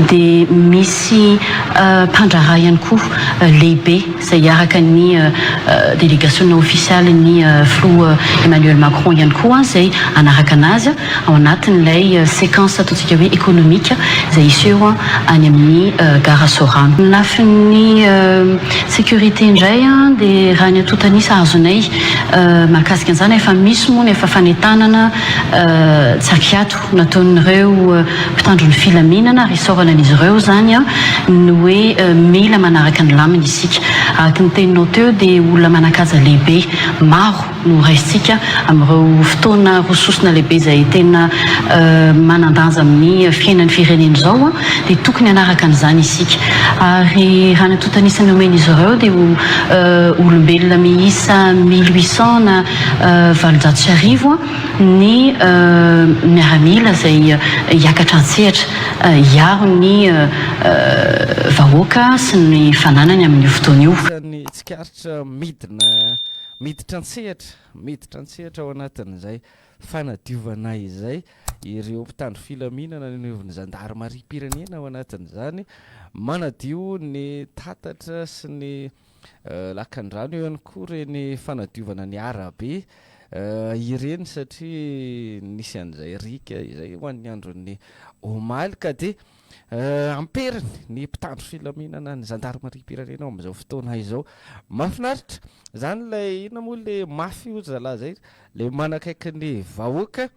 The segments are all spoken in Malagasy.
Dia misy mpandraharaha ihany koa lehibe izay hiaraka ny delegasiona ofisialin'ny filoha Emmanuel Macron ihany koa izay hanaraka anazy ao anatin'ilay séquence ataontsika hoe économique izay hiseho any amin'ny gara Soarano. Ny lafiny sécurité indray dia raha ny antontan'isa azonay mahakasika an'izany, efa misy moa ny efa fanentanana tsy ankiato nataon'ireo mpitandro ny filaminana ary isaorana an'izy ireo izany ny hoe mila manaraka ny lamina isika. Araka ny teninao teo dia olona manan-kaja lehibe maro no raisintsika amin'ireo fotoana roa sosona lehibe izay tena manan-danja amin'ny fiainan'ny firenena izao dia tokony hanaraka an'izany isika. Ary raha ny antontan'isa nomen'izy ireo dia olombelona miisa 1800 na 1800 ny miaramila izay hiakatra an-tsehatra hiaro ny vahoaka sy ny fananany amin'io fotoana io. Isan'ny tsikaritra midina miditra an-tsehatra miditra an-tsehatra ao anatin'izay fanadiovana izay ireo mpitandro filaminana any anivon'ny zandarimariam-pirenena ao anatin'izany manadio ny tatatra sy ny Lakandrano eo ihany koa ireny fanadiovana ny arabe ireny satria nisy an'izay riaka izay ho an'ny andron'ny omaly ka dia amperiny ny mpitandro filaminana ny zandarimariam-pirenena ao amin'izao fotoana izao. Mahafinaritra izany ilay inona moa ilay mafy hoy zalahy izay ilay manakaiky ny vahoaka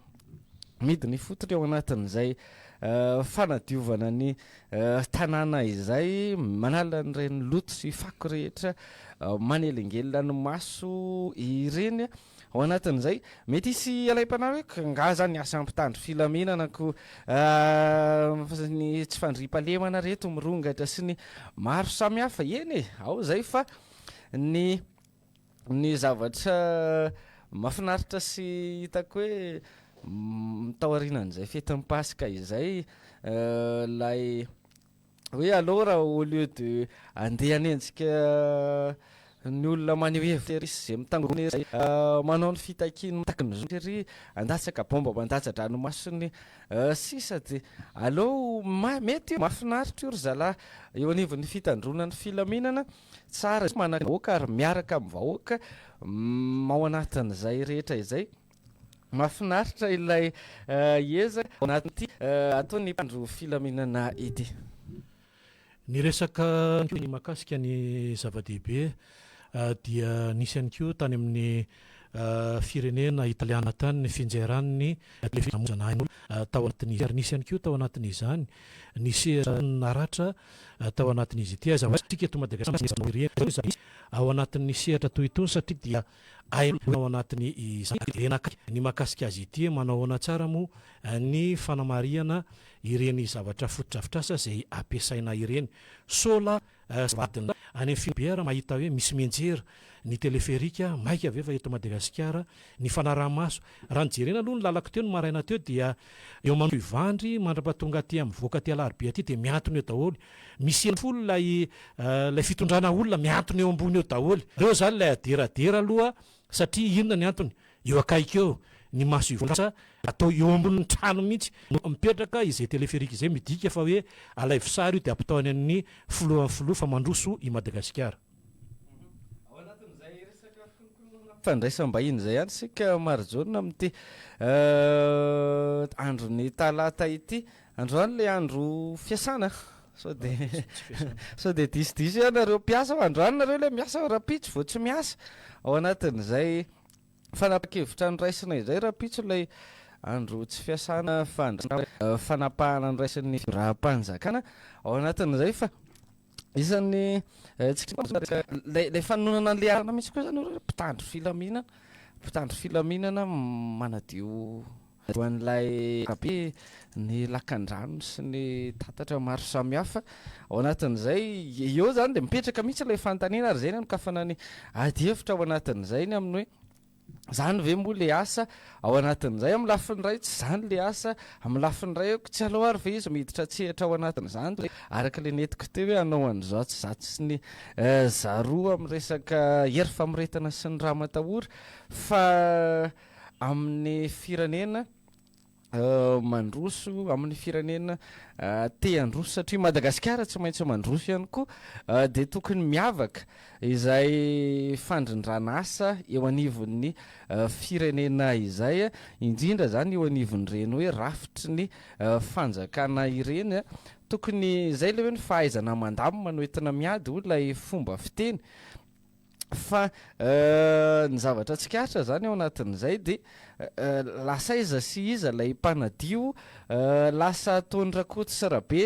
midina ifotony ao anatin'izay fanadiovana ny Tanàna izay manala an'ireny loto sy fako rehetra manelingelina ny maso ireny. Ao anatin'izay, mety hisy alaim-panahy hoe nga zany asa mpitandro filaminana ko ny tsy fandriampahalemana reto mirongatra sy ny maro samihafa. Eny e, ao izay fa ny Ny zavatra mahafinaritra sy hitako hoe taorianan'izay fetin'ny Paska izay ilay hoe aleo raha au lieu de andeha hanenjika ny olona maneho hevitra ery sy izay mitangorona ery izay manao ny fitakiany mitaky ny zony ery handatsaka bomba mandatsa-dranomaso sy ny sisa dia aleo mety io mahafinaritra io ry zalahy eo anivon'ny fitandroana ny filaminana. Tsara manakaiky vahoaka ary miaraka amin'ny vahoaka ao anatin'izay rehetra izay. Mahafinaritra ilay ezaka ao anatin'ity ataon'ny mpitandro filaminana ity. Niresaka ny mahakasika ny zava-dehibe dia nisy ihany koa tany amin'ny firenena italiana tany ny finjeran'ny namoizana ain'olona tao anatin'izy ary nisy ihany koa tao anatin'izany ny sehatra naratra tao anatin'izy ity. Aiza ho aiza isika eto Madagasikara ao anatin'ny sehatra toy itony satria dia aina ao anatin'ny izany jerena akaiky ny mahakasika azy ity. Manao ahoana tsara moa ny fanamarihana ireny zavatra fotodrafitrasa izay ampiasaina ireny? Sola sy vadiny any amin'ny filoha mahita hoe misy mianjera ny teleferika, maika ve fa eto Madagasikara ny fanaraha-maso. Raha ny jerena aloha ny lalako teo ny maraina teo dia eo Manohy Ivandry mandrapatonga aty amin'ny mivoaka aty Alarobia aty dia mihantona eo daholo. Misy 60 ilay ilay fitondrana olona mihantona eo ambony eo daholo. Ireo izany ilay aderadera aloha satria inona ny antony? Eo akaiky eo ny maso ivoho atao eo ambonin'ny trano mihitsy no mipetraka izay téléphérique izay midika fa hoe alaivo sary io dia ampitao any amin'ny filohan'ny filoha fa mandroso i Madagasikara. Ao anatin'izay resaka fikononkonana fandraisam-bahiny izay ihany isika Marijaona amin'ity andron'ny talata ity. Androany ilay andro fiasana sao dia sao dia diso diso ihany nareo mpiasa fa androany nareo ilay miasa fa rahampitso vao tsy miasa. Ao anatin'izay fanapahan-kevitra noraisina izay rahampitso ilay andro tsy fiasana fanapahana noraisin'ny fitondram-panjakana ao anatin'izay fa Isan'ny ilay ilay fanononana an'ilay anarana mihitsy koa zany hoe mpitandro filaminana, mpitandro filaminana manadio an'ilay arabe, ny lakandrano sy ny tatatra maro samihafa. Ao anatin'izay, eo zany dia mipetraka mihitsy ilay fanontaniana ary izay no anokafana ny adihevitra ao anatin'izay ny amin'ny hoe Zany ve moa le asa ao anatin'izay? Amin'ny lafiny iray tsy zany le asa, amin'ny lafiny iray eo tsy aleo ary ve izy miditra an-tsehatra ao anatin'izany araka le nentiko teo hoe hanao an'izatsy zatsy sy ny zaroa amin'ny resaka hery famoretana sy ny ramatahora fa amin'ny firenena. Mandroso amin'ny firenena te handroso satria Madagasikara tsy maintsy mandroso ihany koa dia tokony miavaka izay fandrindrana asa eo anivon'ny firenena izay, indrindra izany eo anivon'ireny hoe rafitry ny fanjakana ireny. Tokony izay ilay hoe ny fahaizana mandamina no entina miady hoy ilay fomba fiteny. Fa ny zavatra tsikaritra zany ao anatin'izay dia lasa aiza sy iza ilay mpanadio, lasa ataon'i Rakoto sy Rabe,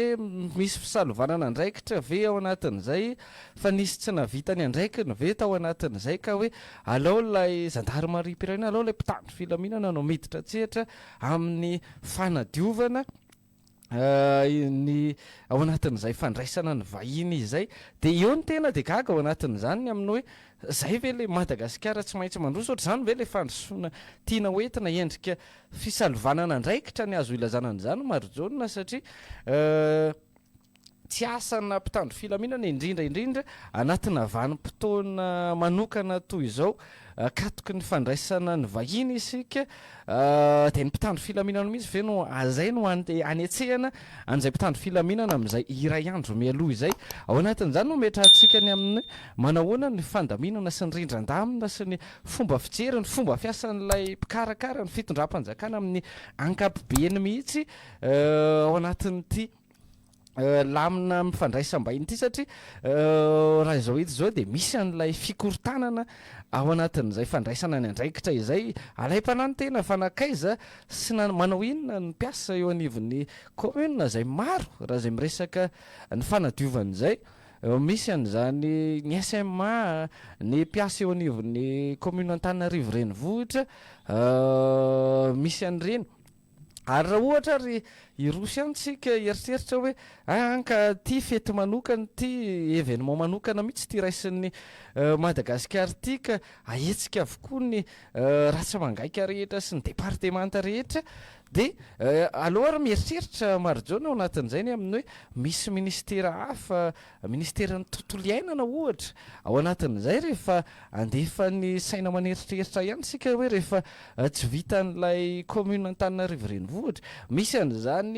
misy fisalovanana andraikitra ve ao anatin'izay, fa nisy tsy nahavita ny andraikiny ve tao anatin'izay ka hoe alao ilay zandarimariam-pirenena, alao ilay mpitandro filaminana no miditra an-tsehatra amin'ny fanadiovana. Ny ao anatin'izay fandraisana ny vahiny izay, dia eo ny tena dia gaga ao anatin'izany ny amin'ny hoe zay ve ilay Madagasikara tsy maintsy mandroso, ohatr'izany ve ilay fandrosoana tiana ho entina, endrika fisalovanana andraikitra ny azo ilazana an'izany Marijaona satria tsy asana mpitandro filaminana indrindra indrindra anatina vanim-potoana manokana toy izao Akatoky ny fandraisana ny vahiny isika, dia ny mpitandro filaminana mihitsy ve no izay no hanetsehana an'izay mpitandro filaminana amin'izay iray andro mialoha izay? Ao anatin'izany no ametrahantsika ny amin'ny manahoana ny fandaminana sy ny rindran-damina sy ny fomba fijery, ny fomba fiasan'ilay mpikarakara ny fitondram-panjakana amin'ny ankapobeny mihitsy ao anatin'ity lamina amin'ny fandraisam-bahiny ity satria raha izao hita izao dia misy an'ilay fikorontanana ao anatin'izay fandraisana ny andraikitra izay. Alaim-panahy ny tena fa nankaiza sy na manao inona ny mpiasa eo anivon'ny commune izay maro raha izay miresaka ny fanadiovana izay. Misy an'izany ny SMA, ny mpiasa eo anivon'ny commune Antananarivo renivohitra, misy an'ireny. Ary raha ohatra ary hiroso ihany tsika hieritreritra hoe an ka ty fety manokana ity, événement manokana mihitsy ity raisin'ny Madagasikara ity ka ahetsika avokoa ny ratsa-mangaika rehetra sy ny departemanta rehetra dia aleo ary mieritreritra Marijaona ao anatin'izay ny amin'ny hoe misy ministera hafa, ministeran'ny tontolo iainana ohatra, ao anatin'izay rehefa Andefa ny saina maneritreritra ihany isika hoe rehefa tsy vitan'ilay commune Antananarivo renivohitra, misy an'izany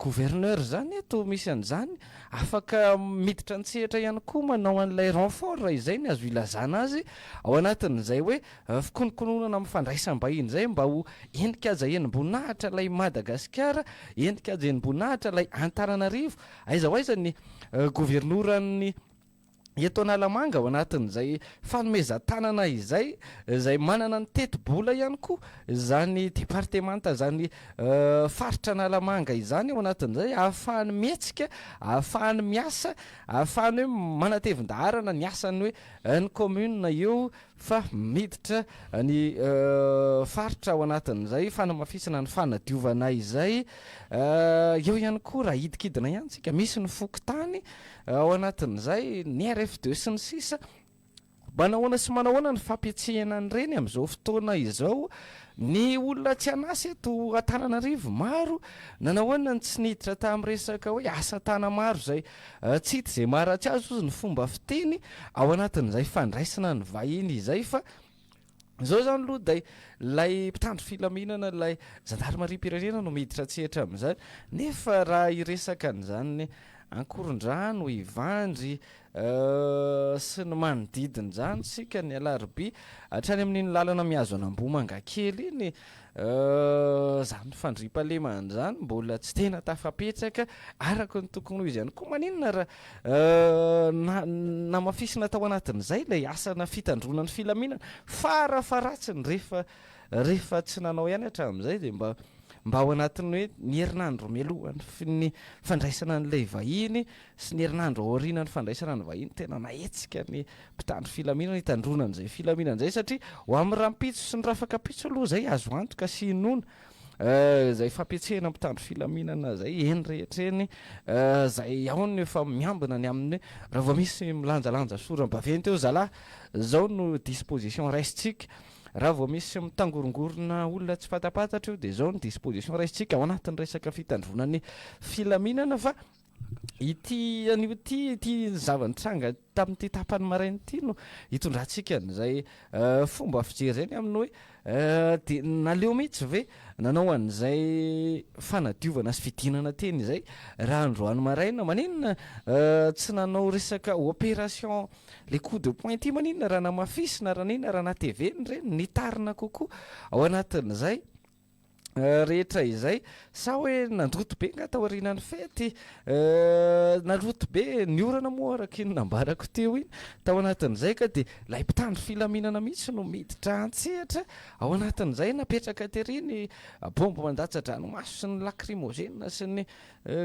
gouverneur izany eto, misy an'izany afaka miditra an-tsehatra ihany koa manao an'ilay renfort izay ny azo ilazana azy ao anatin'izay hoe fikonokononana amin'ny fandraisam-bahiny izay mba ho endrika aza enim-boninahitra ilay Madagasikara, endrika aza enim-boninahitra ilay Antananarivo, aiza ho aiza ny governoran'ny Eto Analamanga ao anatin'izay fanomezan-tanana izay, izay manana ny tetibola ihany koa izany departemanta izany faritra Analamanga izany ao anatin'izay ahafahany mihetsika, ahafahany miasa, ahafahany hoe manatevin-daharana ny asan'ny hoe ny commune eo fa miditra ny faritra ao anatin'izay fanamafisana ny fanadiovana izay. Eo ihany koa raha hidikidina ihany tsika, misy ny fokontany Ao anatin'izay, ny RF2 sy ny sisa Manahoana sy manahoana ny fampietsehana an'ireny amin'izao fotoana izao? Ny olona tsy an'asa eto Antananarivo maro, nanahoana no tsy niditra tamin'ny resaka hoe asa tana-maro izay tsy hita izay maharatsy azy hozy ny fomba fiteny ao anatin'izay fandraisana ny vahiny izay fa Izao izany aloha dia ilay mpitandro filaminana, ilay zandarimariam-pirenena no miditra an-tsehatra amin'izany. Nefa raha hiresaka an'izany Ankorondrano, Ivandry sy ny manodidina izany isika, ny Alarobia, hatrany amin'iny lalana mihazo an'Ambohimangakely iny, izany fandriampahalemana izany mbola tsy tena tafapetraka araka ny tokony ho izy ihany koa. Maninona raha Namafisina tao anatin'izay ilay asana fitandroana ny filaminana. Farafaharatsiny rehefa rehefa tsy nanao ihany hatramin'izay dia mba mba ao anatin'ny hoe ny herinandro mialohan'ny ny fandraisana an'ilay vahiny sy ny herinandro aorianan'ny fandraisana ny vahiny tena nahetsika ny mpitandro filaminana hitandroana an'izay filaminana izay satria ho amin'ny rahampitso sy ny rafakampitso aloha izay azo antoka sy inoana Izay fampietsehana mpitandro filaminana izay eny rehetra eny, izay ao no efa miambina ny amin'ny hoe raha vao misy milanjalanja sora-baventy eo zalahy, izao no disposition raisintsika, raha vao misy mitangorongorona olona tsy fantapantatra eo dia izao no disposition raisintsika ao anatin'ny resaka fitandroana ny filaminana fa. Ity anio ity, ity zava-nitranga tamin'ity tapany maraina ity no hitondrantsika an'izay fomba fijery izay ny amin'ny hoe dia naleo mihitsy ve nanao an'izay fanadiovana sy fidinana teny izay raha androany maraina? Maninona tsy nanao resaka opération le coup de poing ity? Maninona raha namafisina, raha nina, raha natevenina ireny, nitarina kokoa ao anatin'izay rehetra izay? Sa hoe nandoto be nga taorianan'ny fety? Naloto be ny orana moa araka iny nambarako teo iny tao anatin'izay, ka dia ilay mpitandro filaminana mihitsy no miditra an-tsehatra ao anatin'izay, napetraka tery ny bomba mandatsa-dranomaso sy ny lacrymogène sy ny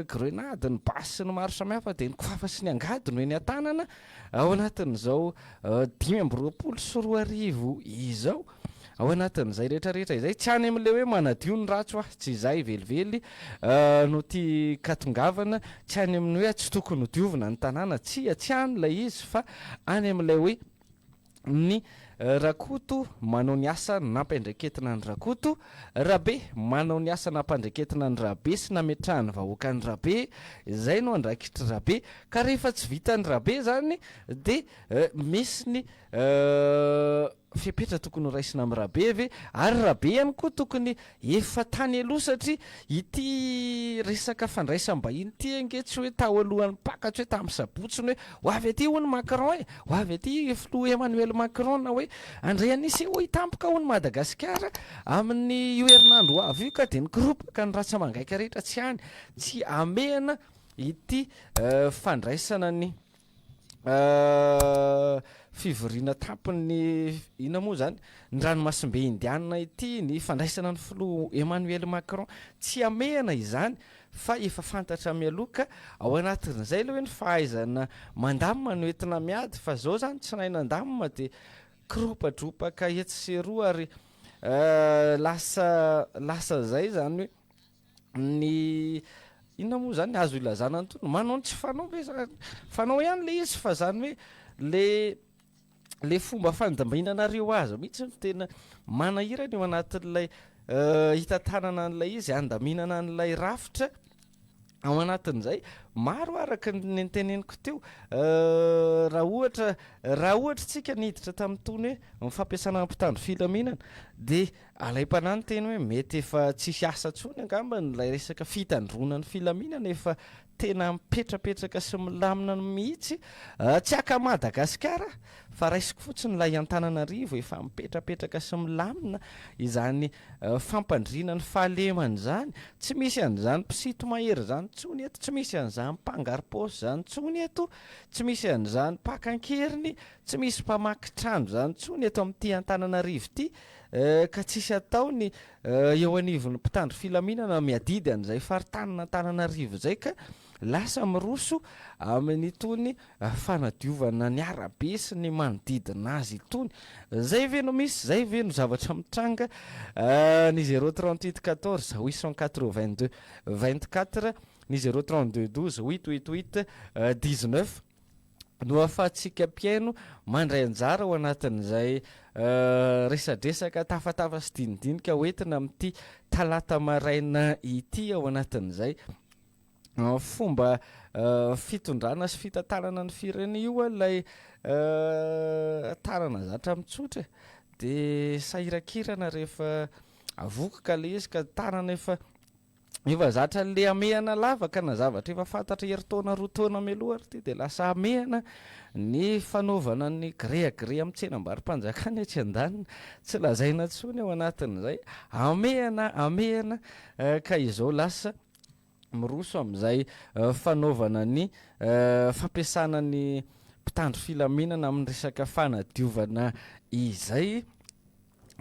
grenade, ny basy sy ny maro samihafa, dia ny kofafa sy ny angady no eny an-tanana ao anatin'izao 2025 izao. Ao anatin'izay rehetra rehetra izay, tsy any amin'ilay hoe manadio ny ratsy hoa, tsy izay velively no tian-katongavana, tsy any amin'ny hoe tsy tokony ho diovina ny tanàna, tsia, tsy any ilay izy fa any amin'ilay hoe ny Rakoto manao ny asa nampiandraiketina an'i Rakoto, Rabe manao ny asa nampandreketina an'i Rabe sy nametrahan'ny vahoaka an'i Rabe, izay no andraikitr'i Rabe, ka rehefa tsy vitan'i Rabe izany dia misy ny Fepetra tokony ho raisina amin'i Rabe ve? Ary Rabe ihany koa tokony efa tany aloha satria ity resaka fandraisam-bahiny ity ange tsy hoe tao alohan'ny Paka, tsy hoe tamin'ny sabotsy ny hoe ho avy aty hono Macron e, ho avy aty filoha Emmanuel Macron na hoe handray an'ise hoy tampoka hono Madagasikara amin'ny io herinandro ho avy io ka dia nikoropaka ny ratsa-mangaika rehetra tsy any, tsy hamehana ity fandraisana ny Fivoriana tampon'ny inona moa izany? Ny ranomasimbe Indianina ity, ny fandraisana ny filoha Emmanuel Macron. Tsy hamehana izany fa efa fantatra mialoha ka ao anatin'izay ilay hoe ny fahaizana mandamina no entina miady fa izao izany tsy nahay nandamina dia kiropadropaka etsy sy eroa ary lasa lasa izay izany hoe ny inona moa zany azo ilazana an'itony manao ny tsy fanao ve zany fanao ihany le izy fa zany hoe le le fomba fandambinanareo azy mihitsy no tena manahirana eo anatin'ilay hitantanana an'ilay izy andaminana an'ilay rafitra ao anatin'izay maro araka ny niteneniko teo raha ohatra raha ohatra tsika niditra tamin'itony hoe ny fampiasana mpitandro filaminana dia Alaim-panahy ny teny hoe mety efa tsisy asa intsony angamba ilay resaka fitandroana ny filaminana efa tena mipetrapetraka sy milamina mihitsy. Tsy haka Madagasikara fa raisiko fotsiny ilay Antananarivo efa mipetrapetraka sy milamina izany fampandriana ny fahalemana izany. Tsy misy an'izany mpisito-mahery izany intsony eto, tsy misy an'izany mpangaro-paosy izany intsony eto, tsy misy an'izany mpaka an-keriny, tsy misy mpamaky trano izany intsony eto amin'ity Antananarivo ity. Ka tsisy atao ny eo anivon'ny mpitandro filaminana miadidy an'izay faritanin'Antananarivo izay ka lasa miroso amin'itony fanadiovana ny arabe sy ny manodidina azy itony. Zay ve no misy? Zay ve no zavatra mitranga? Ny zéro 38 14 882 24, ny zéro 32 12 huit huit huit 19. no ahafahantsika mpihaino mandray anjara ao anatin'izay resadresaka, tafatafa sy dinidinika hoentina amin'ity talata maraina ity ao anatin'izay fomba fitondrana sy fitantanana ny firenena io ilay tanana zatra mitsotra e, dia sahirakirana rehefa avokoka ilay izy ka tanana efa Efa zatra an'le hamehana lava ka na zavatra efa fantatra herintaona 2 taona mialoha ary ity dia lasa hamehana ny fanaovana ny gré à gré amin'ny tsenambaro-panjakana etsy andaniny. Tsy lazaina intsony ao anatin'izay. Hamehana, hamehana ka izao lasa miroso amin'izay fanaovana ny fampiasana ny mpitandro filaminana amin'ny resaka fanadiovana izay.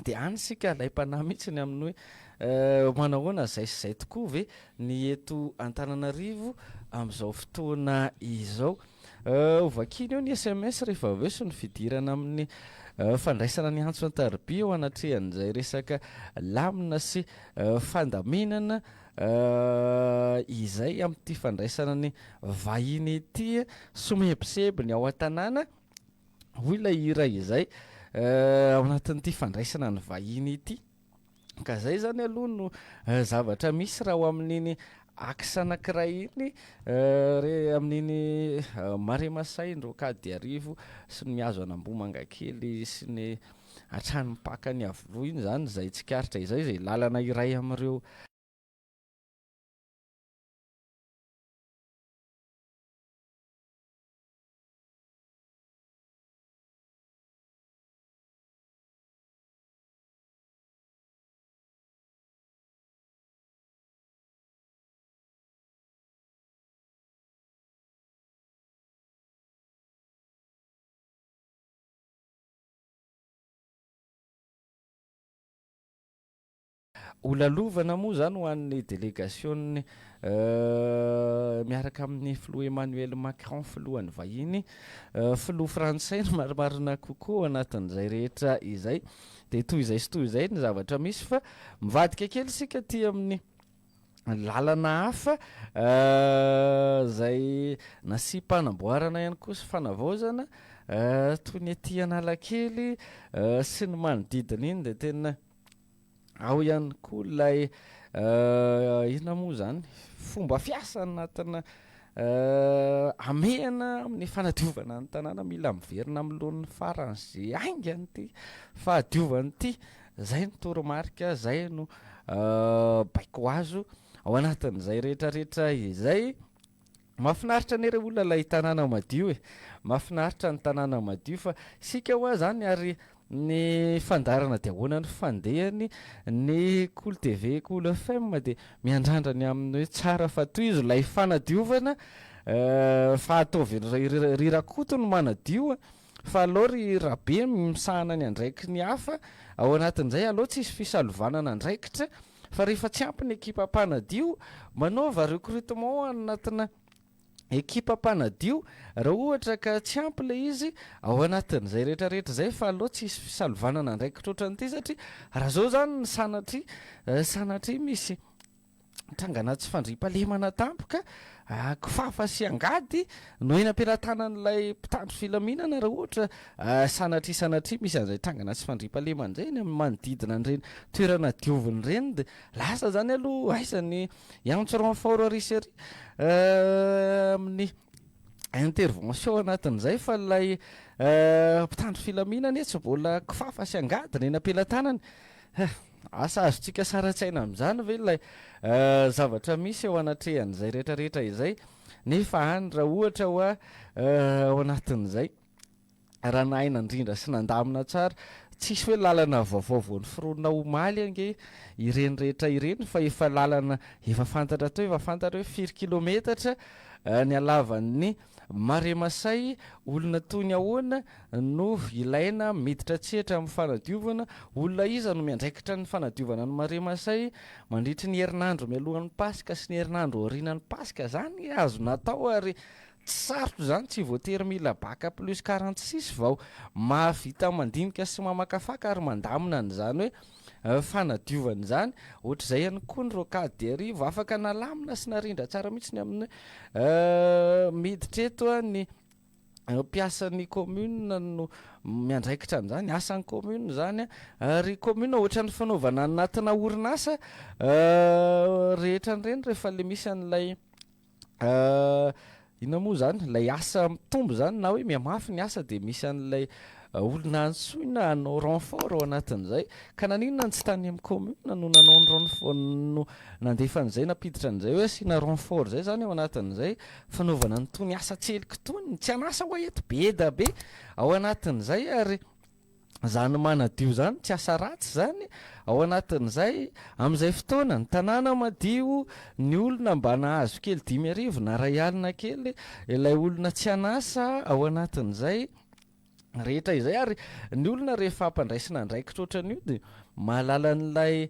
Dia any isika alaim-panahy mihitsy ny amin'ny hoe manahoana izay sy izay tokoa ve ny eto Antananarivo amin'izao fotoana izao. Ho vakiana eo ny sms rehefa avy eo sy ny fidirana amin'ny fandraisana ny antso an-tariby eo anatrehan'izay resaka lamina sy fandaminana izay amin'ity fandraisana ny vahiny ity. Somebiseby ny ao an-tanàna. Hoy ilay hira izay ao anatin'ity fandraisana ny vahiny ity. Ka izay izany aloha no zavatra misy raha ao amin'iny axe anankiray iny re amin'iny Marais Masay, ny Rocade Iarivo sy ny mihazo an'Ambohimangakely sy ny hatrany mipaka an'i Iavoloha iny izany izay tsikaritra izay, izay lalana iray amin'ireo. Ho lalovana moa izany ho an'ny delegasion'ny miaraka amin'ny filoha Emmanuel Macron filohan'ny vahiny, filoha frantsay no marimarina kokoa ao anatin'izay rehetra izay. Dia toy izay sy toy izay ny zavatra misy fa mivadika kely isika aty amin'ny lalana hafa izay nasiam-panamboarana ihany koa sy fanavaozana toy ny aty Analakely sy ny manodidina iny dia tena Ao ihany koa ilay inona moa izany fomba fiasa anatina hamehana amin'ny fanadiovana ny tanàna, mila miverina amin'ny laoniny faran'izay haingana ity fahadiovana ity, izay no toromarika, izay no baiko azo ao anatin'izay rehetrarehetra izay. Mahafinaritra anie re olona ilay tanàna madio e! Mahafinaritra ny tanàna madio fa isika hoa zany ary ny fandaharana dia ahoana ny fandehany, ny Kolo TV, Kolo FM dia miandrandra ny amin'ny hoe tsara fa tohizo ilay fanadiovana fa ataovy ry Rakoto no manadio a! Fa aleo ry Rabe misahana ny andraikiny hafa ao anatin'izay, aleo tsisy fisalovanana andraikitra Fa rehefa tsy ampy ny ekipa mpanadio, manaova recrutement anatina ekipa mpanadio raha ohatra ka tsy ampy ilay izy ao anatin'izay rehetra rehetra izay fa aleo tsy hisy fisalovanana andraikitra ohatran'ity satria raha zao zany ny sanatria sanatria misy trangana tsy fandriampahalemana tampoka kifafa sy angady no eny am-pelatanan'ilay mpitandro filaminana raha ohatra sanatria sanatria misy an'izay trangana tsy fandriampahalemana izay eny amin'ny manodidina an'ireny toerana diovina ireny dia lasa izany aloha aiza ny hiantso renfort ary sy ary amin'ny intervention anatin'izay fa ilay mpitandro filaminana anie tsy mbola kifafa sy angady no eny am-pelatanany. Asa azontsika sary an-tsaina amin'izany ve ilay zavatra misy eo anatrehan'izay rehetra rehetra izay nefa any raha ohatra hoa ao anatin'izay raha nahay nandrindra sy nandamina tsara tsisy hoe lalana vaovao vao noforonina omaly ange ireny rehetra ireny fa efa lalana efa fantatra teo efa fantatra hoe firy kilometatra ny halavan'ny Marais Masay, olona toy ny ahoana no ilaina miditra an-tsehatra amin'ny fanadiovana? Olona iza no miandraikitra ny fanadiovana ny Marais Masay mandritry ny herinandro mialohan'ny Paska sy ny herinandro aorianan'ny Paska? Izany azo natao ary tsy sarotra izany, tsy voatery mila bac plus 46 vao mahavita mandinika sy mamakafaka ary mandamina an'izany hoe fanadiovana izany. Ohatr'izay ihany koa ny rocade d'Iarivo, afaka nalamina sy narindra tsara mihitsy ny amin'ny hoe miditra eto ny mpiasan'ny commune no miandraikitra an'izany, asan'ny commune izany ary commune ohatran'ny fanaovana anatina orinasa rehetra an'ireny rehefa le misy an'ilay Inona moa izany? Ilay asa mitombo izany na hoe mihamafy ny asa dia misy an'ilay olona antsoina hanao renfort ao anatin'izay. Ka naninona no tsy tany amin'ny commune no nanao ny renfort, no nandefa an'izay, nampiditra an'izay hoe asiana renfort izay izany ao anatin'izay fanaovana an'itony asa tselika itony. Tsy an'asa hoa eto be da be ao anatin'izay ary Izany manadio izany tsy asa ratsy izany, ao anatin'izay, amin'izay fotoana, ny tanàna madio, ny olona mba nahazo kely 5000 na 1000 kely, ilay olona tsy an'asa ao anatin'izay rehetra izay, ary ny olona rehefa ampandraisina andraikitra ohatran'io dia mahalala an'ilay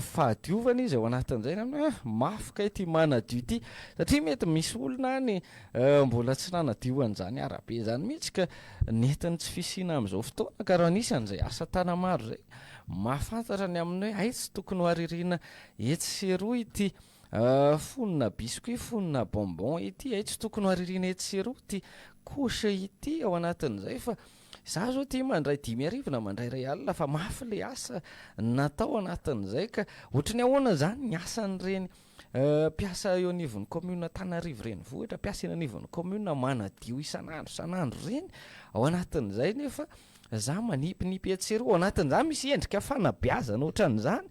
fahadiovana izy ao anatin'izay, hoe ah, mafy kay ity manadio ity, satria mety misy olona any Mbola tsy nanadio an'izany arabe izany mihitsy ka nentin'ny tsy fisiana amin'izao fotoana ka raha nisy an'izay asa tana-maro izay mahafantatra ny amin'ny hoe hay tsy tokony ho aririana etsy sy eroa ity fonona biscuit, fonona bonbon ity, hay tsy tokony ho aririana etsy sy eroa ity couche ity ao anatin'izay fa izaho izao ity mandray 5000 na mandray 1000 fa mafy ilay asa natao anatin'izay ka ohatry ny ahoana izany ny asan'ireny. Mpiasa eo anivon'ny commune Antananarivo renivohitra, mpiasa eny anivon'ny commune manadio isan'andro isan'andro ireny, ao anatin'izay nefa za manipinipy etsy sy eroa, ao anatin'izany misy endrika fanabeazana ohatran'izany,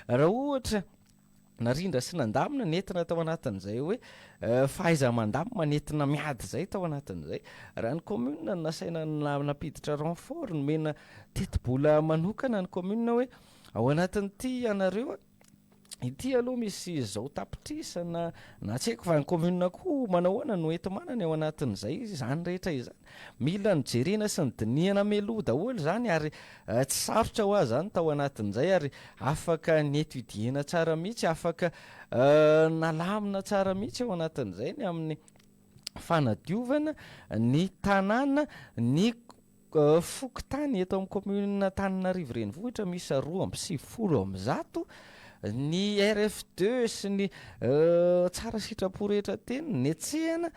raha ohatra narindra sy nandamina nentina tao anatin'izay hoe fahaiza-mandamina nentina miady izay tao anatin'izay, raha ny commune no nasaina nampiditra renfort, nomena tetibola manokana ny commune hoe ao anatin'ity ianareo Ity aloha misy zao tapitrisa na na tsy haiko fa ny commune koa manao ahoana no enti-manana ao anatin'izay izany rehetra izany. Mila nojerena sy nodinihana mialoha daholo izany ary tsy sarotra ho ahy izany tao anatin'izay ary afaka ni-etudier-na tsara mihitsy, afaka nalamina tsara mihitsy ao anatin'izay ny amin'ny fanadiovana ny tanàna, ny Fokontany eto amin'ny kaominina Antananarivo Renivohitra miisa 192, ny RF2 sy ny tsara sitrapo rehetra teny netsehana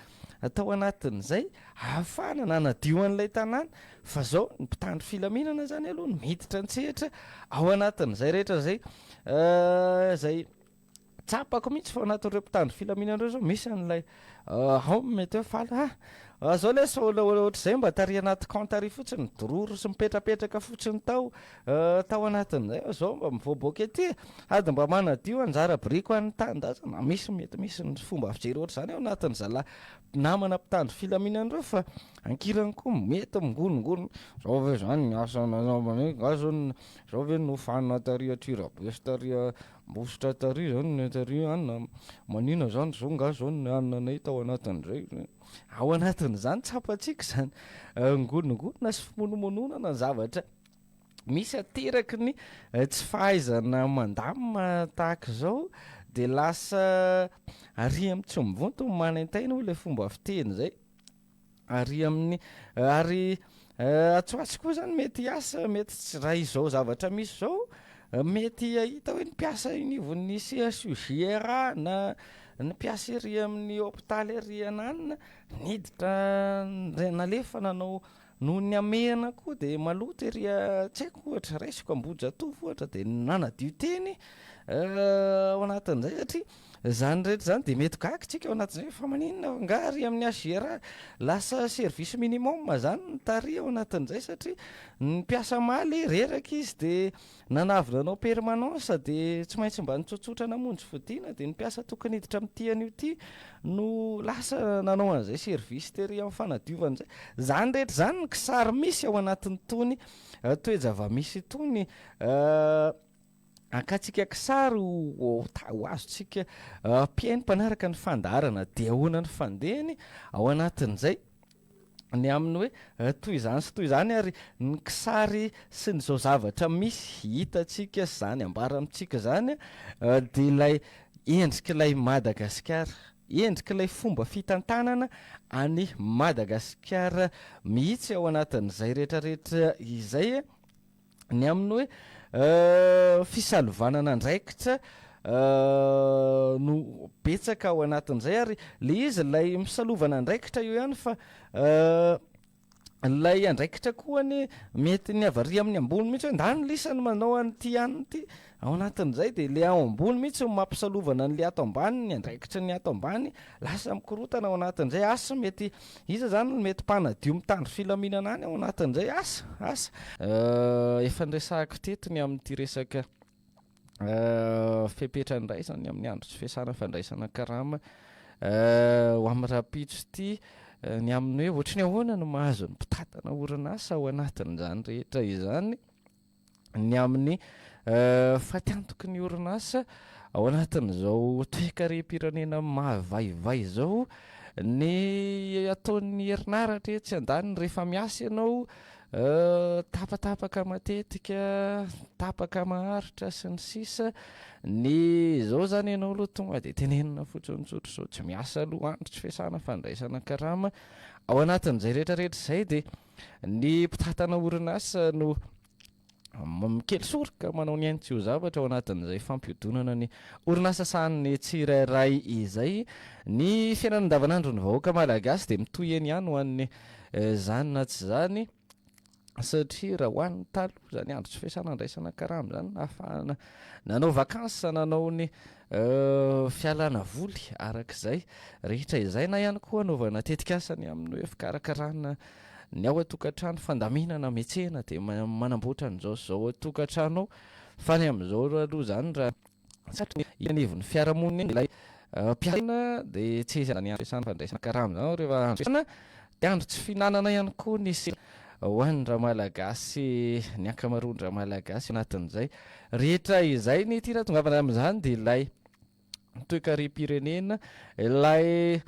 tao anatin'izay ahafahana nanadio an'ilay tanàna fa zao ny mpitandro filaminana zany aloha no miditra an-tsehatra ao anatin'izay rehetra izay izay Tsapako mihitsy fa ao anatin'ireo mpitandro filaminana ireo zao misy an'ilay ao mety hoe faly ah zao lesy ohatr'izay mba tary anaty camp tary fotsiny midororo sy mipetrapetraka fotsiny tao tao anatin'izay aho zao mba mivoaboaka ety sady mba manadio anjara biriky ho an'ny tanindrazana misy mety misy ny fomba fijery ohatr'izany ao anatin'ny zalahy namana mpitandro filaminana ireo fa ankilany koa mety mingonongona zao ve zany ny asa nanaovana nga zao zao ve no nofanina tary Antsirabe sy tary Ambositra tary zany ny tary an, manina zany zao nga zao ny hanina anay tao anatin'izay. Ao anatin'izany tsapantsika izany ngonongona sy fimonomononana ny zavatra misy ateraky ny tsy fahaizana mandamina tahaka izao dia lasa ary amin'ny tsy mivonto ny manaintaina hoy ilay fomba fiteny izay. Ary amin'ny ary atsy ho atsy koa zany mety hiasa mety tsy raha izao zavatra misy izao mety hahita hoe ny mpiasa anivon'ny CHUJRA na ny mpiasa ery amin'ny hopitaly ery ananona niditra nalefa nanao noho ny hamehana koa dia maloto ery tsy haiko ohatra raisiko Ambohijatovo ohatra dia nanadio teny ao anatin'izay satria Izany rehetra izany dia mety gaga tsika ao anatin'izay hoe fa maninona angaha ary amin'ny HGRA lasa service minimum izany ny tary ao anatin'izay satria ny mpiasa omaly reraka izy dia nanavy nanao permanence dia tsy maintsy mba nitsotsotra namonjy fodiana dia ny mpiasa tokony hiditra amin'ity anio ity no lasa nanao an'izay service tery amin'ny fanadiovana izay. Izany rehetra izany ny kisary misy ao anatin'itony toe-java-misy itony. Ankatsika kisary ho ho azontsika mpihaino mpanaraka ny fandaharana dia ahoana ny fandehany ao anatin'izay ny amin'ny hoe toy izany sy toy izany ary ny kisary sy ny izao zavatra misy hitantsika sy izany ambara amintsika izany dia ilay endrik'ilay Madagasikara, endrik'ilay fomba fitantanana an'i Madagasikara mihitsy ao anatin'izay rehetrarehetra izay. Ny amin'ny hoe fisalovanana andraikitra no betsaka ao anatin'izay ary le izy ilay misalovana andraikitra eo ihany fa ilay andraikitra koa anie mety ny avy ary amin'ny ambony mihitsy hoe ndany lisany manao an'ity anona ity Ao anatin'izay dia ilay ao ambony mihitsy no mampisalovana an'ilay ato ambany, ny andraikitry ny ato ambany lasa mikorontana ao anatin'izay, asa mety iza izany no mety mpanadio mitandro filaminana any ao anatin'izay, asa, asa. Efa niresahako teto ny amin'ity resaka fepetra niraisana amin'ny andro tsy fiasana fandraisana karama ho amin'ny rahampitso ity, ny amin'ny hoe ohatry ny ahoana no mahazo ny mpitantana orinasa ao anatin'izany rehetra izany. ny amin'ny fatiantoky ny orinasa ao anatin'izao toekarem-pirenena mavaivay izao, ny ataon'ny herinaratra etsy andaniny rehefa miasa ianao tapatapaka matetika, tapaka maharitra sy ny sisa, ny izao izany ianao aloha tonga dia tenenina fotsiny tsotra izao tsy miasa aloha andro tsy fiasana fandraisana karama, ao anatin'izay rehetrarehetra izay dia Ny mpitantana orinasa no mikely soroka manao ny ainy tsy ho zavatra ao anatin'izay fampiodonana ny orinasa sahaniny tsirairay izay. Ny fiainana andavanandron'ny vahoaka malagasy dia mitohy eny ihany ho an'ny izany na tsy izany. Satria raha ho an'ny taloha izany andro tsy fiasana andraisana karama izany nahafahana nanao vacances, nanao ny fialana voly arak'izay rehetra izay, na ihany koa hanaovana tetikasa ny amin'ny hoe fikarakarana ny ao an-tokantrano, fandaminana miantsena dia manamboatra an'izao sy izao ao an-tokantrano ao. Fa ny amin'izao aloha izany raha satria eny anivon'ny fiarahamonina eny ilay mpiasa dia tsy izany andro fiasana fandraisana karama izany rehefa andro fiasana dia andro tsy fihinanana ihany koa ny ho an'ny Ramalagasy, ny ankamaroan-dRamalagasy anatin'izay rehetra izay. Ny tiana tongavana amin'izany dia ilay toekarem-pirenena, ilay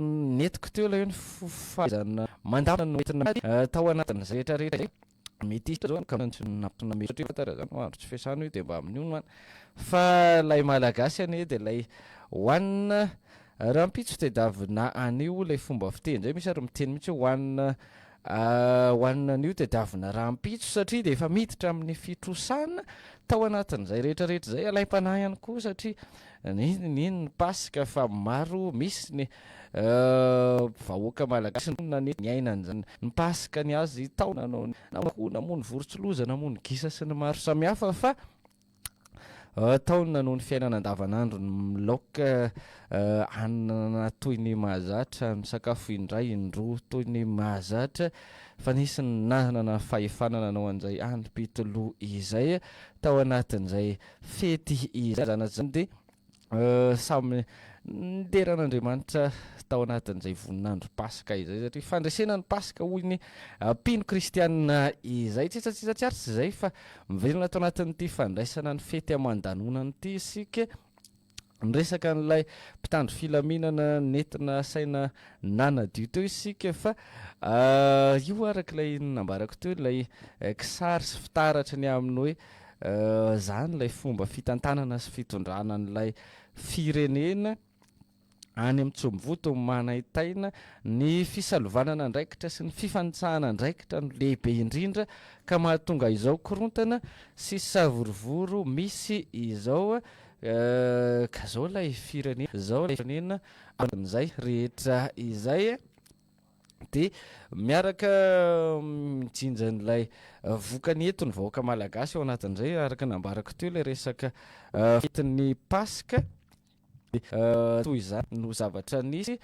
nentiko teo ilay hoe ny fahaizana mandamina no entina tao anatin'izay rehetra rehetra izay. Mety hisy zao ka tsy nampitona mety satria fantatra zany andro tsy fiasana io dia mba amin'io no fa ilay Malagasy anie dia ilay hohanina rahampitso tedavina anio ilay fomba fiteny zay, misy ary miteny mihitsy hoe hohanina hohanina anio tedavina rahampitso satria dia efa miditra amin'ny fitrosana tao anatin'izay rehetra rehetra izay, alaim-panahy ihany koa satria ny ny ny paska fa maro misy ny vahoaka malagasy nonina ny niaina an'izany ny paska ny azy taona nanao namono namono vorontsiloza namono gisa sy ny maro samihafa fa taona noho ny fiainana andavanandro ny milaoka anana toy ny mahazatra, misakafo indray indroa toy ny mahazatra, fa nisy ny nanana fahefana nanao an'izay androm-pitoloha izay tao anatin'izay fety izay. Izany dia Samy nidera an'Andriamanitra tao anatin'izay voninandro Paska izay satria fandresena ny Paska hoy ny mpino kristianina izay. Tsy tsy tsy ary tsy izay fa miverina ato anatin'ity fandraisana ny fety aman-danonana ity isika. Niresaka an'ilay mpitandro filaminana nentina asaina nanadio teo isika fa io araka ilay nambarako teo ilay kisary sy fitaratra ny amin'ny hoe Izany ilay fomba fitantanana sy fitondrana an'ilay firenena any amin'ny tsomivoto manaintaina. Ny fisalovanana andraikitra sy ny fifanitsahana andraikitra no lehibe indrindra ka mahatonga izao korontana sy savorovoro misy izao. Ka izao ilay firenena, izao ilay firenena amin'izay rehetra izay. Dia miaraka mijinja an'ilay vokany eto ny vahoaka malagasy ao anatin'izay, araka ny nambarako teo ilay resaka fetin'ny Paska. Dia toy izany no zavatra nisy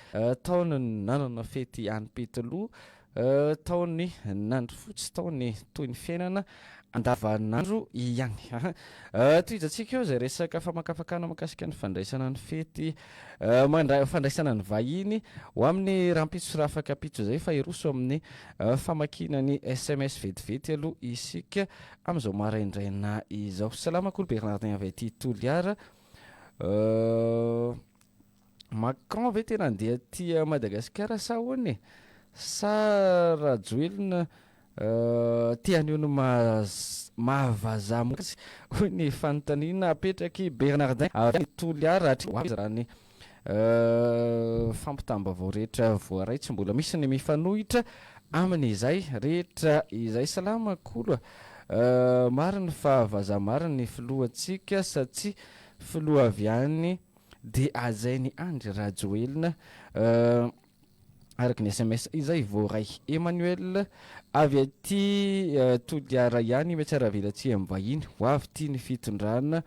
tao ny nanana fety any Petoloha, tao ny nandry fotsy, tao ny toy ny fiainana andavanandro ihany. Tohizantsika eo izay resaka famakafakana mahakasika ny fandraisana ny fety Mandray fandraisana ny vahiny ho amin'ny rahampitso sy rahafakampitso izay fa hiroso amin'ny famakiana ny sms vetivety aloha isika amin'izao maraindraina izao. Salama Kolo Bernardin avy aty Toliara. Macron ve tena andeha aty Madagasikara sa ahoana e? Sa Rajoelina Te haneho ny maha vazaha azy hoy ny fanontaniana apetrak'i Bernardin avy any Toliara hatreto izy raha ny fampitam-baovao rehetra voaray tsy mbola misy ny mifanohitra amin'izay rehetra izay. Salama Kolo a! Marina fa vazaha marina ny filohantsika satsia filoha avy any dia hajain'i Andry Rajoelina. Araka ny sms izay voaray. Emmanuel, avy aty Toliara ihany, mihatsaravelatsihy amin'ny vahiny. Ho avy ity ny fitondrana,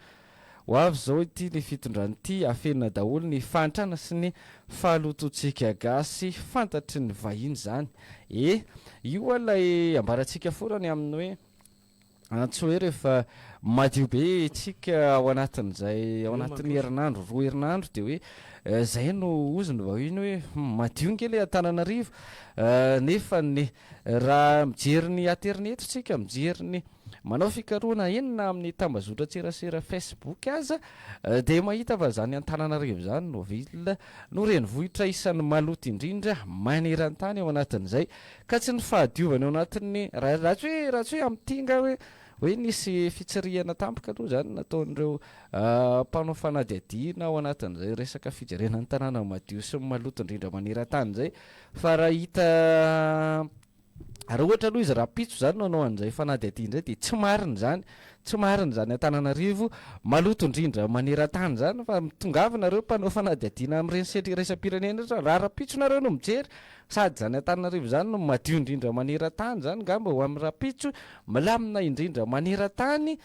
ho avy izao ity ny fitondrana ity, afenina daholo ny fahantrana sy ny fahalotoantsika gasy, fantatry ny vahiny izany. E! Io ho'a ilay ambarantsika foana ny amin'ny hoe. Tsy hoe rehefa madio be isika ao anatin'izay ao anatin'ny herinandro roa herinandro dia hoe zay no ozona vao iny hoe madio nge le Antananarivo nefa ny raha mijery ny aterineto tsika mijery ny manao fikarohana eny na amin'ny tambazotran-tserasera Facebook aza dia mahita fa zany Antananarivo zany no ville no renivohitra isan'ny maloto indrindra maneran-tany ao anatin'izay Ka tsy ny fahadiovana ao anatin'ny, raha raha tsy hoe raha tsy hoe amin'ity nga hoe hoe nisy fitsirihana tampoka aloha izany nataon'ireo mpanao fanadihadiana ao anatin'izay resaka fijerena ny tanàna madio sy ny maloto indrindra maneran-tany izay fa raha hita. Raha ohatra aloha izy rahampitso izany no hanao an'izay fanadihadiana izay dia tsy marina izany, tsy marina izany Antananarivo maloto indrindra maneran-tany izany fa mitongava nareo mpanao fanadihadiana amin'ireny sehatra iraisam-pirenena ireny raha rahampitso nareo no mijery sady izany Antananarivo izany no madio indrindra maneran-tany izany ngamba ho amin'ny rahampitso milamina indrindra maneran-tany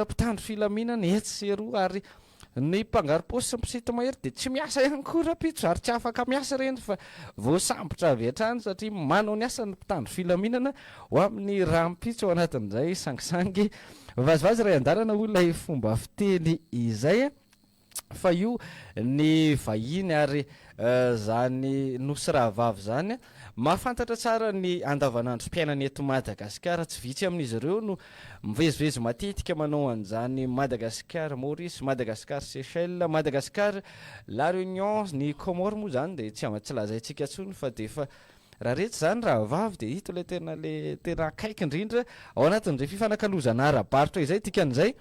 mpitandro filaminana etsy sy eroa ary Ny mpangaro-paosy sy mpisito-mahery dia tsy miasa ihany koa rahampitso ary tsy afaka miasa ireny fa voasambotra avy hatrany satria manao ny asany ny mpitandro filaminana ho amin'ny rahampitso ao anatin'izay sangisangy vazivazy iray an-dalana hoy ilay fomba fiteny izay fa io ny vahiny ary Izany nosy rahavavy izany. Mahafantatra tsara ny andavanandrom-piainana eto Madagasikara. Tsy vitsy amin'izy ireo no mivezivezy matetika manao an'izany Madagascar Maurice, Madagascar Seychelles, Madagascar La Réunion, ny Comores moa izany dia tsy tsy lazaintsika intsony fa dia efa raha retsy izany rahavavy dia ito ilay tena le tena akaiky indrindra ao anatin'izay fifanakalozana ara-barotra izay. Dikan'izay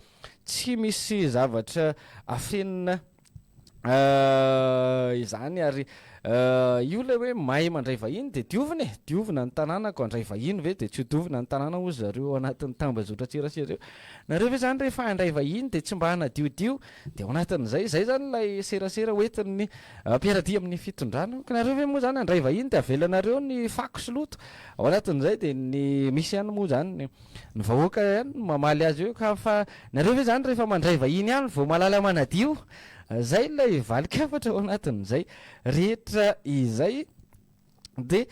tsy misy zavatra afenina Izany ary io ilay hoe mahay mandray vahiny dia diovina e, diovina ny tanàna ko handray vahiny ve dia tsy ho diovina ny tanàna hozy zareo ao anatin'ny tambajotran-tserasera ireo. Nareo ve izany rehefa handray vahiny dia tsy mba hanadiodio dia ao anatin'izay, izay izany ilay serasera hoentin'ny mpiara-dia amin'ny fitondrana, ka nareo ve moa izany handray vahiny dia avelanareo ny fako sy loto ao anatin'izay dia ny misy ihany moa izany ny vahoaka ihany no mamaly azy eo ka fa nareo ve zany rehefa mandray vahiny ihany vao mahalala manadio? Zay ilay valin-kafatra ao anatin'izay rehetra izay dia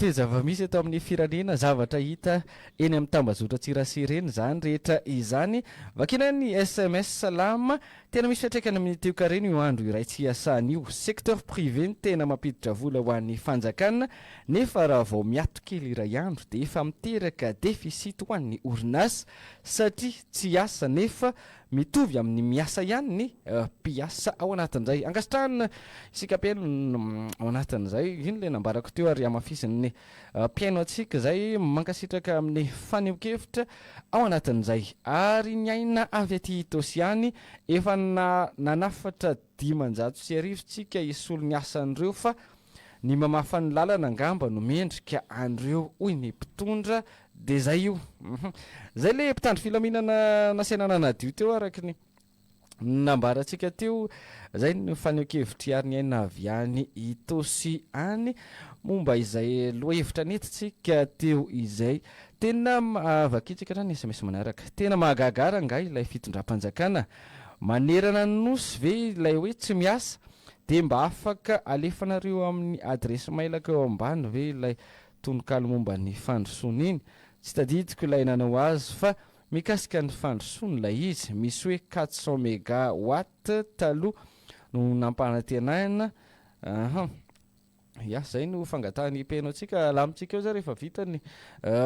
toe-java-misy eto amin'ny firenena, zavatra hita eny amin'ny tambazotran-tserasera eny izany rehetra izany. Vakina ny sms Salama. Tena misy fiantraikany amin'ny toekarena io andro iray tsy iasana io. Secteur privé no tena mampiditra vola ho an'ny fanjakana nefa raha vao miato kely iray andro dia efa miteraka déficit ho an'ny orinasa satria tsy hiasa nefa mitovy amin'ny miasa ihany ny mpiasa ao anatin'izay. Ankasitrahana isika mpihaino ao anatin'izay. Iny ilay nambarako teo ary hamafisin'ny Mpihaino antsika izay mankasitraka amin'ny fanehoan-kevitra ao anatin'izay. Ary ny aina avy aty Itaosy ihany, efa nanafatra 1500 tsika hisolo ny asan'ireo fa ny mamafa ny lalana angamba no mendrika an'ireo hoy ny mpitondra dia zay io. Zay le mpitandro filaminana nasaina nanadio teo araky ny Nambarantsika teo izay ny fanehoan-kevitr'i Hariniaina avy any Itaosy any momba izay lohahevitra nentintsika teo izay. Tena vakintsika hatrany ny sms manaraka. Tena mahagaga ahy rangahy ilay fitondram-panjakana. Manerana ny Nosy ve ilay hoe tsy miasa? Dia mba afaka alefanareo amin'ny adiresy mailaka eo ambany ve ilay tononkalo momba ny fandrosoana iny? Tsy tadidiko ilay nanao azy fa Mikasika ny fandrosoana ilay izy, misy hoe 400 mega watt taloha no nampanantenaina, aha, ya, zay no fangatahan'ny mpeno antsika, alamintsika eo zay rehefa vita ny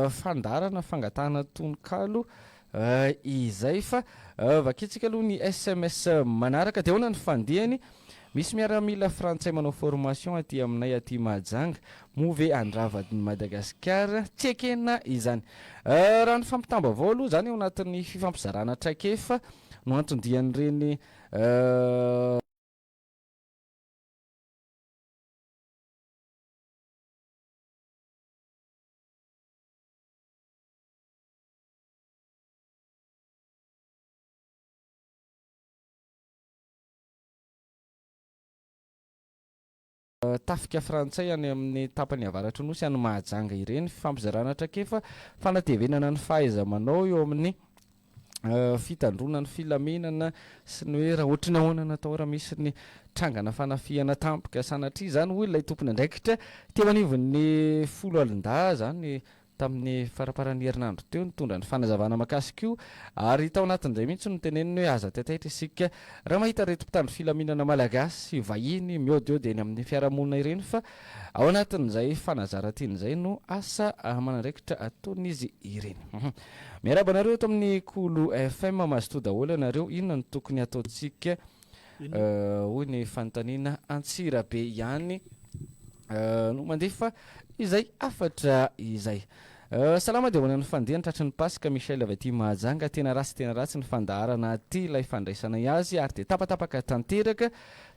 fandaharana fangatahana tononkalo izay fa vakintsika aloha ny sms manaraka, dia ahoana ny fandehany? Misy miaramila frantsay manao formation aty aminay aty Mahajanga, moa ve handrava an'i Madagasikara? Tsy ekena izany. Raha ny fampitam-baovao aloha izany ao anatin'ny fifampizarana traikefa no anton-dian'ireny Tafika frantsay any amin'ny tapany avaratry Nosy any Mahajanga ireny. Fifampizarana traikefa, fanatevenana ny fahaiza-manao eo amin'ny fitandroana ny filaminana sy ny hoe raha ohatry ny ahoana no atao raha misy ny trangana fanafihana tampoka sanatria izany hoy ilay tompon'andraikitra teo anivon'ny foloalindahy izany Tamin'ny faramparan'ny herinandro teo nitondra ny fanazavana makasika io ary tao anatin'izay mihitsy no noteneniny hoe aza taitaitra isika raha mahita ireto mpitandro filaminana malagasy sy vahiny mihaodihaody eny amin'ny fiarahamonina ireny fa ao anatin'izay fanazaran-teny izay no asa aman'andraikitra ataon'izy ireny. Miarahaba anareo eto amin'ny Kolo FM, mazotoa daholo ianareo, inona no tokony hataontsika hoy ny fanontaniana Antsirabe ihany. No mandefa izay hafatra izay. Salama dia ahoana ny fandehany tratry ny paska Michel avy aty Mahajanga tena ratsy tena ratsy ny fandaharana aty ilay fandraisanay azy ary dia tapatapaka tanteraka.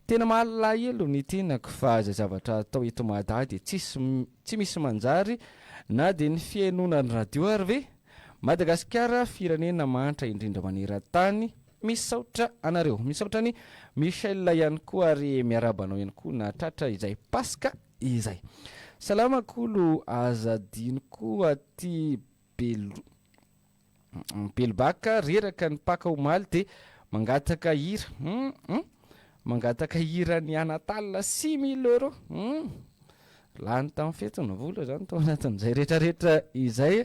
Tena mahalahelo ny tenako fa izay zavatra atao eto Mada dia tsisy tsy misy manjary na dia ny fihainoana ny radio ary ve? Madagasikara firenena mahantra indrindra maneran-tany. Misaotra anareo. Misaotra an'i Michel ihany koa ary miarahaba anao ihany koa nahatratra izay Paska izay. Salama kolo aza adino koa aty Belo Belobaka reraka ny paka omaly de mangataka hira hum hum mangataka hira ny Anatal 6000 euros hum lany tamin'ny fety ny vola zany tao anatin'izay retraretra izay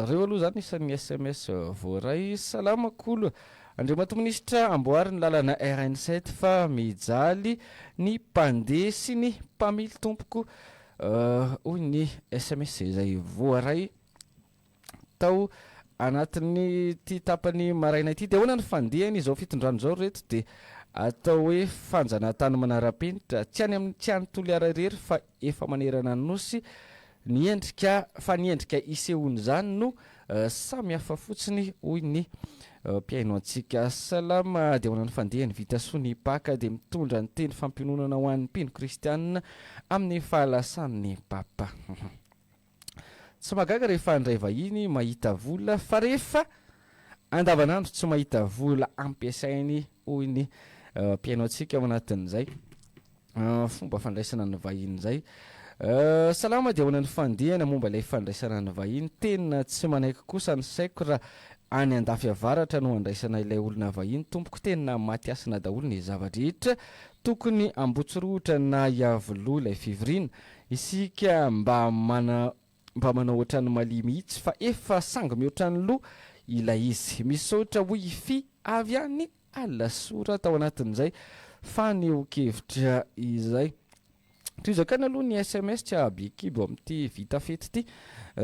reo aloha zany isan'ny sms voaray. Salama kolo Andriamatoa Minisitra, amboary ny lalana RN 7 fa mijaly ny mpandeha sy ny mpamily tompoko. Hoy ny sms izay voaray tao anatin'ity tapany maraina ity. Dia ahoana ny fandehany izao fitondrana izao ry reto? Dia atao hoe fanjanahantany manara-penitra, tsy any amin'ny tsy any Toliara irery fa efa manerana ny Nosy ny endrika, fa ny endrika isehoan'izany no Samy hafa fotsiny hoy ny mpihaino antsika. Salama dia ahoana ny fandehany? Vita soa ny Paka dia mitondra ny teny fampiononana ho an'ny mpino kristianina amin'ny fahalasan'ny Papa. Tsy mahagaga rehefa handray vahiny mahita vola fa rehefa andavanandro tsy mahita vola ampiasainy hoy ny mpihaino antsika ao anatin'izay. Fomba fandraisana ny vahiny izay. Salama dia ahoana ny fandihana momba ilay fandraisana ny vahiny? Tena tsy manaiky kosa ny saiko raha any andafy avaratra no andraisana ilay olona vahiny tompoko tena maty hasina daholo ny zava-drehetra tokony Ambotsirohotra na Iavoloha ilay fivoriana isika mba mana mba manao ohatran'ny Mali mihitsy fa efa sangy mihoatra ny loha ilay izy misaotra hoy i Fy avy any Alasora tao anatin'izay fanehoan-kevitra izay. Tohizakana aloha ny sms tsy ahabe kibo amin'ity vita fety ity.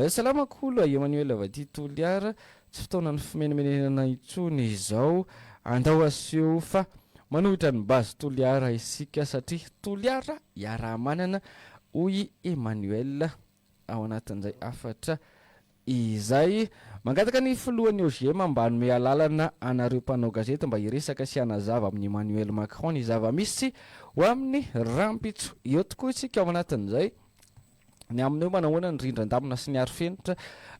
Salama kolo a Emmanuel avy aty Toliara, tsy fotoanan'ny fimenomenenana intsony izao, andao aseho fa manohitra ny base Toliara isika satria Toliara iaraha-manana hoy i Emmanuel ao anatin'izay hafatra izay. Mangataka ny filohan'ny OJM mba hanome alalana anareo mpanao gazety mba hiresaka sy hanazava amin'i Emmanuel Macron ny zava-misy ho amin'ny rahampitso. Eo tokoa isika ao anatin'izay. Ny amin'ny hoe manahoana ny rindran-damina sy ny arofenitra,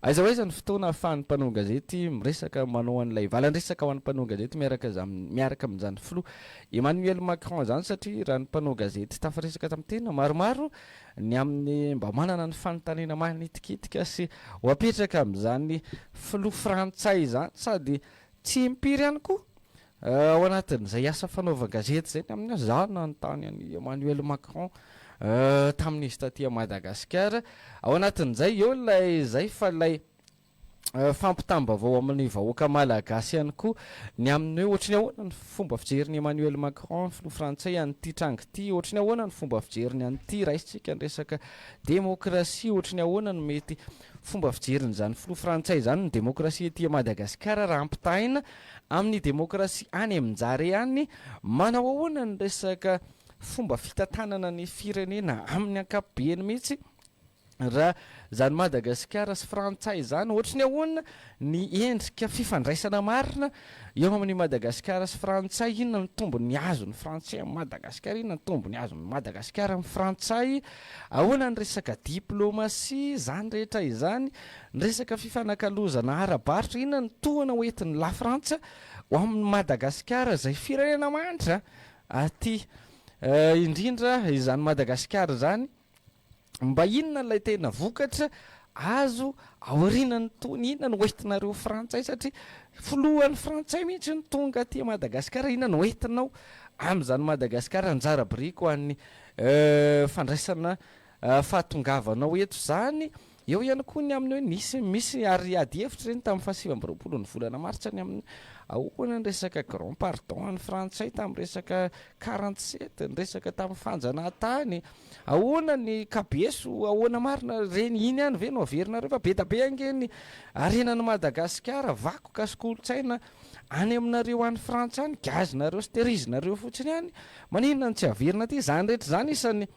aiza ho aiza ny fotoana ahafahan'ny mpanao gazety miresaka manao an'ilay valan-dresaka ho an'ny mpanao gazety miaraka miaraka amin'izany filoha Emmanuel Macron izany satria raha ny mpanao gazety tafaresaka tamin'ny tena maromaro ny amin'ny mba manana ny fanontaniana manitikitika sy ho apetraka amin'izany filoha frantsay izany sady tsy impiry ihany koa ao anatin'izay asa fanaovan-gazety izay ny amin'ny za nanontany an'i Emmanuel Macron tamin'izy taty Madagasikara ao anatin'izay eo ilay izay fa ilay fampitam-baovao amin'ny vahoaka malagasy ihany koa ny amin'ny hoe ohatry ny ahoana ny fomba fijerin'i Emmanuel Macron, filoha frantsay, an'ity tranga ity, ohatry ny ahoana ny fomba fijeriny an'ity, raisintsika ny resaka demokrasia, ohatry ny ahoana no mety fomba fijerin'izany filoha frantsay izany ny demokrasia ety Madagasikara raha ampitahaina amin'ny demokrasia any amin-jare any, manao ahoana ny resaka fomba fitantanana ny firenena amin'ny ankapobeny mihitsy. Raha izany Madagasikara sy Frantsay izany, ohatry ny ahoana ny endrika fifandraisana marina eo amin'i Madagasikara sy Frantsay? Inona ny tombony azon'ny Frantsay amin'i Madagasikara? Inona ny tombony azon'i Madagasikara amin'ny Frantsay? Ahoana ny resaka diplomasia, izany rehetra izany? Ny resaka fifanakalozana ara-barotra, inona ny tohana ho entin'i Lafrantsa ho amin'i Madagasikara izay firenena mahantra aty indrindra izany Madagasikara izany? Mba inona ilay tena vokatra azo aorianan'ny tony? Inona no hoentinareo frantsay satria filohan'ny frantsay mihitsy no tonga aty Madagasikara, inona no hoentinao amin'izany Madagasikara anjara biriky ho an'ny fandraisana fahatongavanao eto izany? Eo ihany koa ny amin'ny hoe nisy, misy ary ady hevitra ireny tamin'ny faha 29 ny volana martsa ny amin'ny ahoana ny resaka grand pardon an'ny frantsay tamin'ny resaka 47, ny resaka tamin'ny fanjanahantany, ahoana ny kabeso, ahoana marina ireny, iny ihany ve no averinareo fa be da be ange ny harenan'i Madagasikara, vakoka sy kolontsaina any aminareo any Frantsa any, giazinareo sy tehirizinareo fotsiny any, maninona no tsy averina aty, izany rehetra izany isan'ny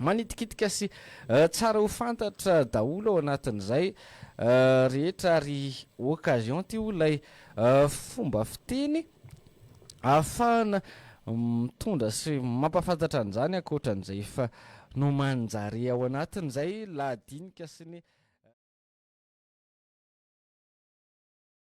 Manitikitika sy tsara ho fantatra daholo ao anatin'izay rehetra ary occasion ty hoy ilay fomba fiteny. ahafahana mitondra sy mampahafantatra an'izany ankoatran'izay efa nomanin-jare ao anatin'izay lahadinika sy ny.